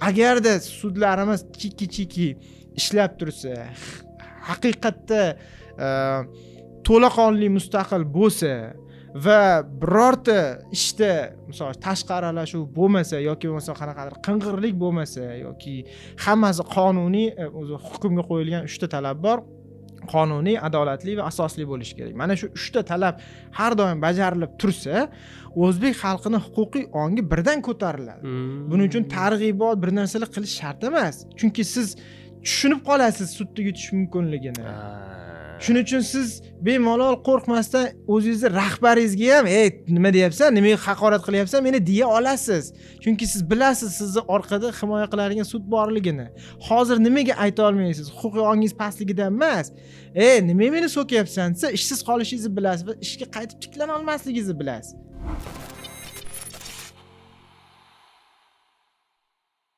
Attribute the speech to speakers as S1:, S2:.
S1: Agarda sudlarimiz chiki chiki ishlab tursa, haqiqatda to'laqonli mustaqil bo'lsa va birorta ishda, misol, tashqi aralashuv bo'lmasa yoki bo'lmasa qanaqadir qing'irlik bo'lmasa yoki hammasi qonuniy, o'zi hukmga qo'yilgan uchta talab bor: qonuniy, adolatli va asosli bo'lishi kerak. Mana shu uchta talab har doim bajarilib tursa, o'zbek xalqini huquqiy ongi birdan ko'tariladi. Buning uchun targ'ibot, bir narsalar qilish shart emas, chunki siz tushunib qolasiz sudda yutish mumkinligini. Shuning uchun siz bemalol, qo'rqmasdan o'zingizni rahbaringizga ham: "Ey, nima deyapsan, nimaga haqorat qilyapsan meni?" deya olasiz, chunki siz bilasiz sizni orqada himoya qiladigan sud borligini. Hozir nimaga ayta olmaysiz? Huquqiy ongingiz pastligidan emas. "Ey, nimaga meni so'kyapsan?" desa, ishsiz qolishingizni bilasiz va ishga qaytib tiklana olmasligingizni bilasiz.